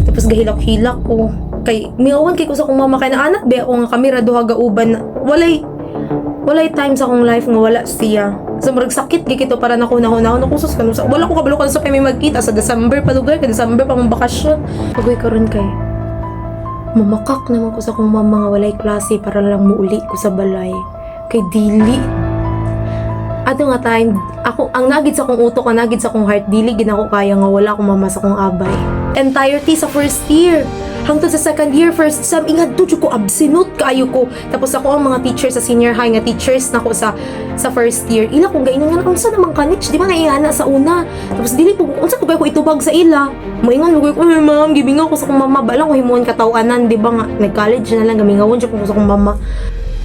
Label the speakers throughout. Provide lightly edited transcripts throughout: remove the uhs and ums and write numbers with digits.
Speaker 1: Tapos gahilak-hilak ko. Kay miawan kay ko sa akong mama kay naanak ba ako nga kami ra duha gauban. Walay time sa akong life nga wala siya. So murag sakit gyud kito para nako na na ako sus kanu sa wala ko kabalo sa kay may magkita sa December pa lugar kay December pa mong bakasyon. Pagoy karon kay mamakak naman ko sa akong mama nga walay klase para lang muuli ko sa balay. Kay dili ato nga time, ako ang nagid sa akong utok, ang nagid sa akong heart, dili gid ako kaya nga wala akong mama sa akong abay. Entirety sa first year hangtod sa second year, first sem, ingad to jud ko, absinut kaayo ko. Tapos ako ang mga teacher sa senior high nga teachers nako sa first year, ila kong gainon nga, "Unsa naman ka, Nich? Di ba nga ingana sa una?" Tapos dili ko, unsa ko ko itubag sa ila? Moingon ko, "Ay ma'am, gibingaw ko sa akong mama." Balang ko himuon kataw-anan, di ba nga nag-college na lang, gamingawon jud ko sa akong mama.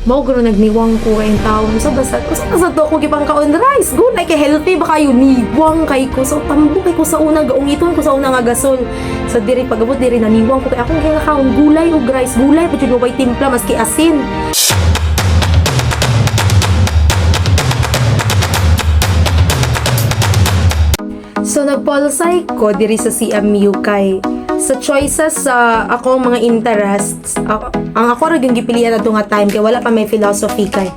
Speaker 1: Mao guro nagniwang ko kayong taon. So basta, usa sa to ko gipangkaon rice. Gulay kay healthy ba kayo, niwang kay ko. So tambo kay ko sa una, gaungiton ko sa una nga gasol. So diri pagabot diri, naniwang ko kay akong gikaon gulay ug rice. Gulay pa jud mo way timpla maski asin. So nag-pol-sci ko diri sa CMU kay sa choices sa akong mga interests, ang ako ra gyud gipilian adto nga time kay wala pa may philosophy kay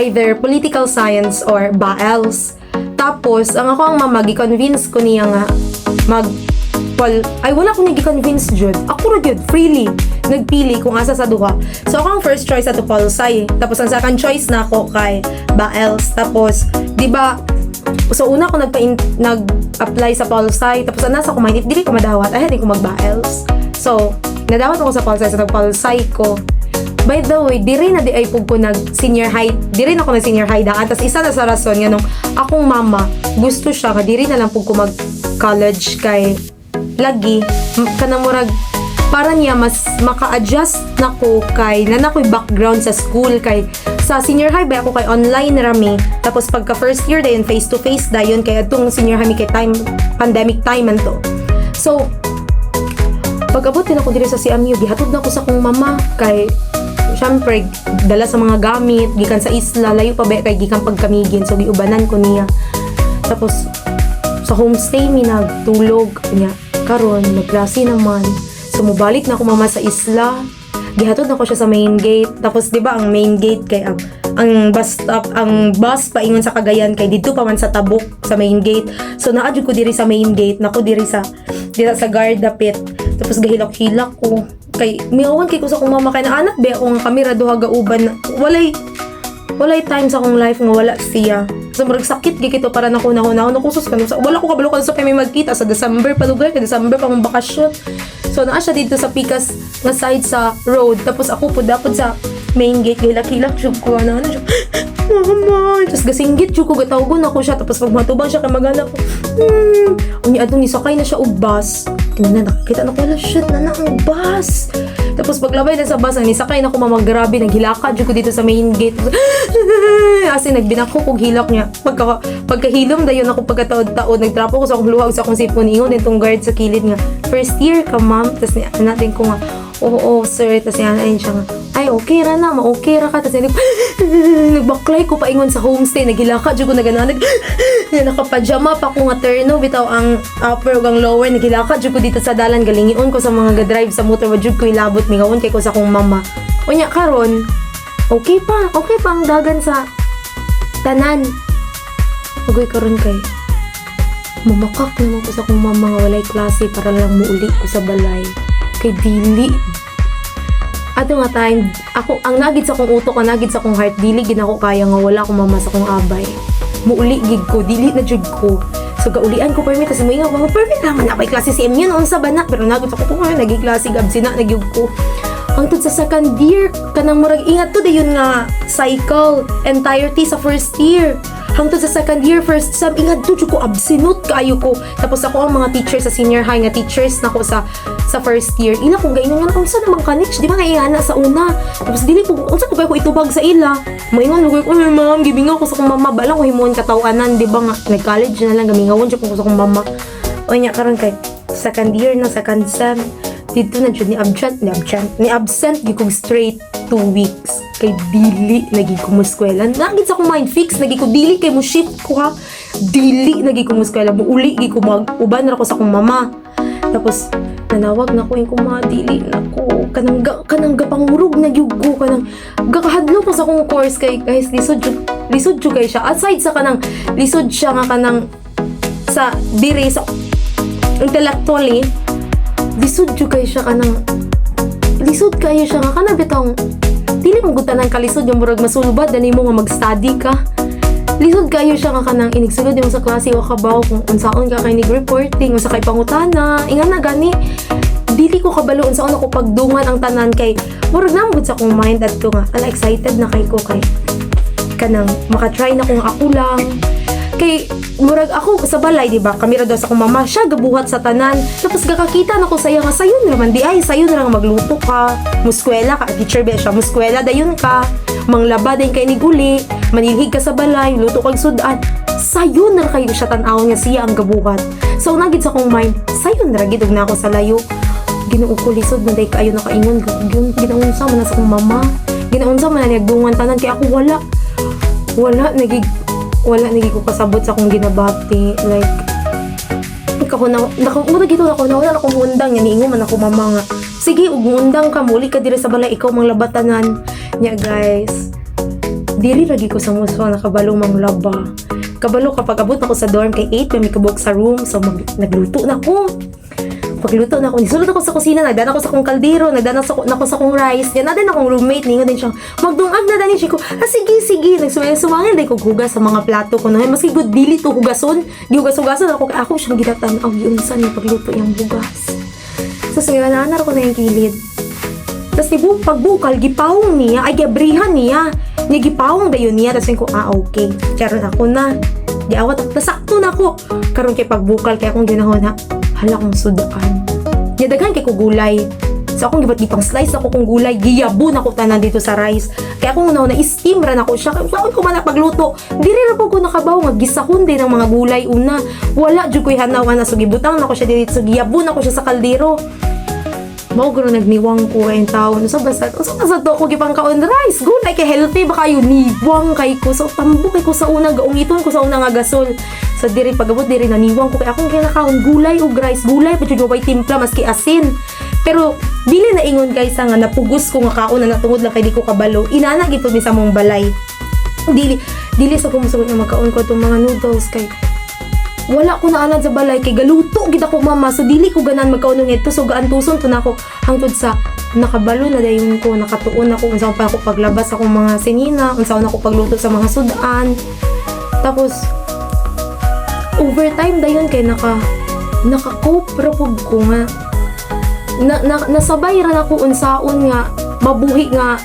Speaker 1: either political science or BAELS. Tapos ang ako ang mama, gi-convince ko niya nga mag pol ay, wala ko niya gi-convince jud. Ako ra gyud freely nagpili kung asa sa duha. So ako ang first choice ato pol sci. Tapos ang second choice na ako kay BAELS. Tapos di ba, so una ko nag-apply sa pol sci, tapos ang nasa ko mind, if dili ko madawat, ay hindi ko mag-BAELS. So nadawat ako sa pol sci, so nag-pol sci ko. By the way, diri na di ay pug ko nag senior high, diri na ako nag senior high daan. Tapos isa na sa rason nga nung akong mama, gusto siya nga diri na lang pug ko mag college kay lagi kanang murag para niya mas maka-adjust na ko kay na ako'y background sa school, kay sa senior high ba ako kay online rami. Tapos pagka first year dayon, face to face dayon, kay atong senior high mi kay time pandemic time man to. So pag-abot din ako diri sa CMU, gihatod na ako sa akong mama kay syempre dala sa mga gamit gikan sa isla, layo pa ba kay gikan pagkamigin, so giubanan ko niya. Tapos sa homestay mi nagtulog niya. Karon nagklase naman, so mobalik na ako mama sa isla, gihatod na ko siya sa main gate. Tapos di ba ang main gate kay ang bus stop, ang bus paingon sa Cagayan kay didto pa man sa tabok sa main gate. So naa jud ko diri sa main gate, nako diri sa guard dapit. Tapos gahilak-hilak ko kay miawan kay ko sa akong mama kay naanak ba ako nga kami ra duha gauban. Walay time sa akong life nga wala siya. So murag sakit gyud kito para nako na na ako sus kanu sa wala ko kabalo sa kay may magkita sa December pa lugar kay December pa mong bakasyon. So naa siya dito sa pikas nga side sa road. Tapos ako po dapat sa main gate, gihilak-hilak jud ko ana ano jud, "Mama." Tapos gasinggit jud ko, gatawagon ako siya. Tapos pag matubang siya kay magana ko. Unya adtong nisakay na siya og bus. Tingnan, nakakita na ko, "Ala shit, na na ang bus." Tapos paglabay na sa bus, ang nisakay na ko mama, grabe, naghilaka jud ko dito sa main gate. As in, nagbinako kog hilak niya. Pagkahilom dayon ako pagkataod-taod, nagtrapo ko sa akong luha ug sa akong sipon. Ingon din tong guard sa kilid nga, "First year ka, ma'am?" Tapos niya, natin ko nga, "Oo, sir." Tapos niya, ayun siya nga, "Ay, okay ra na, ma-okay ra ka." Tapos niya, nagbaklay ko paingon sa homestay, naghilaka jud ko nagana, nakapajama pa ko nga terno, bitaw ang upper ug ang lower, naghilaka jud ko dito sa dalan, galingion ko sa mga ga-drive sa motor, wa jud ko ilabot, mingawon kay ko sa akong mama. Unya karon, okay pa ang dagan sa tanan. Agoy karon kay mamakak naman ko sa akong mama nga walay klase para lang muuli ko sa balay. Kay dili ato nga time, ako ang nagid sa akong utok, ang nagid sa akong heart, dili gid ako kaya nga wala akong mama sa akong abay. Muuli gid ko, dili na jud ko. So gaulian ko permit, tas moingon ko, "Permit lang man ako klase si MU, unsa ba na?" Pero nagid sa ko, naging klase gab sina nagyug ko. Hangtod sa second year, kanang murag ingat to dayon nga cycle, entirety sa first year hangtod sa second year, first sem, ingat to jud ko, absinut kaayo ko. Tapos ako ang mga teacher sa senior high nga teachers nako sa first year, ila kong gainon nga, "Unsa naman ka, Nich? Di ba nga ingana sa una?" Tapos dili ko, unsa ko ko itubag sa ila? Moingon ko, "Ay ma'am, gibingaw ko sa akong mama." Balang ko himuon kataw-anan, di ba nga nag-college na lang, gamingawon jud ko sa akong mama. Unya karon kay second year na, second sem, dito na jud ni absent gyud kog straight 2 weeks kay dili nagi ko mo eskwela. Nagid sa akong mind, fix nagi ko, dili kay mo shift ko ha, dili nagi ko mo eskwela, muuli gi ko, mag uban ra ko sa akong mama. Tapos Nanawag na ko yung kumadili na ko kanang gapangurog na gyud ko, kanang gakahadlok ko sa akong course kay, guys, lisod jud, lisod jud kay siya. Aside sa kanang lisod siya nga kanang sa diri sa intellectually, lisod jud kay siya, kanang lisod kayo siya nga kanang bitong dili mo gud tanan kalisod yung murag masulbad dani mo nga mag-study ka. Lisod kayo siya nga kanang inigsulod mo sa klase, wa kabaw kung unsaon ka kay nig-reporting, unsa kay pangutana, ingan na gani. Dili ko kabalo unsaon ako pagdungan ang tanan kay murag namod sa akong mind adto nga ala, excited na kay ko kay kanang makatry na kung ako lang, kay murag ako sa balay, di ba, kami ra daw sa akong mama, siya gabuhat sa tanan. Tapos gakakita na ko saya nga sayon raman di ay, sayon ra nga magluto ka, muskwela ka, teacher ba siya, muskwela dayon ka, manglaba dayon kay niguli, manilhig ka sa balay, luto kag sudan. Sayon ra kayo siya tan-awon nga siya ang gabuhat. So nagid sa akong mind, sayon ra gid og na ako sa layo. Ginoo ko, lisod man day kaayo. Nakaingon gyud, ginaunsa man na sa akong mama, ginaunsa man na niya dungan tanan kay ako wala wala nagig wala nagig ko kasabot sa akong ginabati. Like ikaw na naka mura gito na ko na wala na akong undang yan. Niingon man ako mama nga, "Sige, ug undang ka, muli ka diri sa balay, ikaw mang labatanan nya." Guys, diri lagi ko sa muso nakabalo manglaba. Kabalo kapag abot ako sa dorm kay 8 pa mi kabuk sa room. So nagluto na ko. Pagluto na ako, nisulod ako sa kusina, nagdana ako sa akong kaldero, nagdana sa, nako sa akong rice. Yan na din akong roommate, ningon din siya, "Magdungag na dani siya ko." "Ah, sige, sige." Nagsumangil, sumangil din ko hugas sa mga plato ko. No? Maski good dili to hugason, gihugas-hugason ako, kay ako siyang ginatan-aw, giunsa niya pagluto yung bugas. So, sige, naanar ko na yung kilid. Tapos di bu pagbukal, gipawong niya, ay giabrihan niya. Niya gipawong dayon niya. Tapos ko, "Ah, okay. Charon ako na." Di awat, nasakto na ako. Karon kay pagbukal, kay akong ginahon ha. Hala kong sudaan. Nya daghan kay ko gulay. So akong gibat gipang slice ako kong gulay, giyabo na ko tanan dito sa rice. Kaya akong una na steam ra nako siya. Kaya saan ko man na pagluto? Diri ra po ko nakabaw nga gisahon din ang mga gulay una. Wala jud ko'y hanaw ana, so gibutang nako siya dito, so giyabo nako siya sa kaldero. Mao guro nagniwang ko kayong tao. No, sa basta to ako gipang kaon rice. Gulay kay healthy ba kayo, niwang kay ko. So tambo kay ko sa una, gaungiton ko sa una nga gasol. Sa diri pagabot diri, naniwang ko kay akong kinakaon gulay ug rice. Gulay pa jud, way timpla maski asin. Pero dili na ingon, guys, nga napugos ko nga kaon na natungod lang kay di ko kabalo. Inana gid mi sa mong balay. Dili dili sa kumusugot nga magkaon ko itong mga noodles kay wala ko naanad sa balay kay galuto gid ako mama, so dili ko ganan magkaon nito, so gaantuson to nako hangtod sa nakabalo na dayon ko, nakatuon ako unsa pa ako paglabas akong mga sinina, unsa ako pagluto sa mga sudan. Tapos overtime dayon kay naka-cope ra pud ko nga na, nasabay ra nako unsaon nga mabuhi nga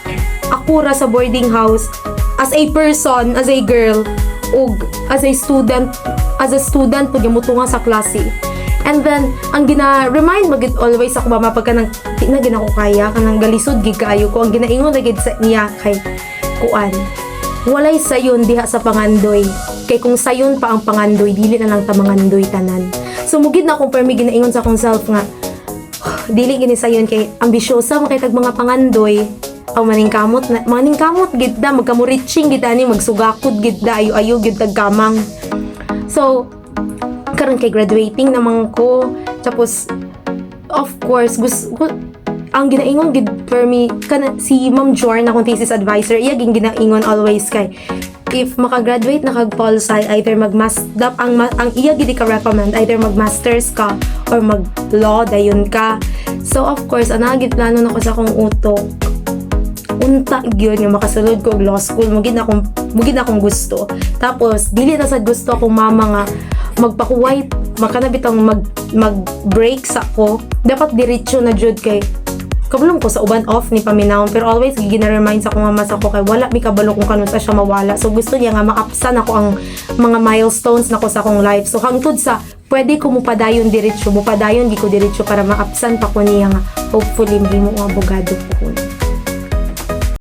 Speaker 1: ako ra sa boarding house as a person, as a girl ug as a student pud nga mutunga sa klase. And then ang gina-remind magid always ako mama pagka nang di na gina ko kaya, kanang galisod gid kaayo ko, ang ginaingon na gid sa niya kay kuan, "Walay sayon diha sa pangandoy kay kung sayon pa ang pangandoy, dili na lang ta mangandoy tanan." So mugid na akong permi ginaingon sa akong self nga dili gini sayon kay ambisyosa man kay tag mga pangandoy aw maningkamot na maningkamot gid da, magkamuriching gid ani, magsugakod gid da, ayo-ayo gid tag kamang. So karon kay graduating naman ko, tapos of course gusto ang ginaingon gid for me kana si Ma'am Jorn, akong thesis advisor, iya ging ginaingon always kay if makagraduate na kag pol sci, either mag ang iya gid ka recommend, either mag masters ka or mag law dayon ka. So of course ana gid plano nako sa akong utok, unta gyud nga makasulod ko og law school. Mo gid akong gusto. Tapos dili na sad gusto akong mama nga magpakuway, makana bitang mag break sa ko, dapat diretso na jud kay kabulong ko sa uban off ni paminawon. Pero always gina-remind sa akong mama sa ko kay wala mi kabalo kung kanunsa siya mawala, so gusto niya nga maapsan ako ang mga milestones nako sa akong life. So hangtod sa pwede ko mupadayon diretso, mupadayon gi ko diretso para maapsan pa ko niya nga hopefully mahimo nga abogado po ko.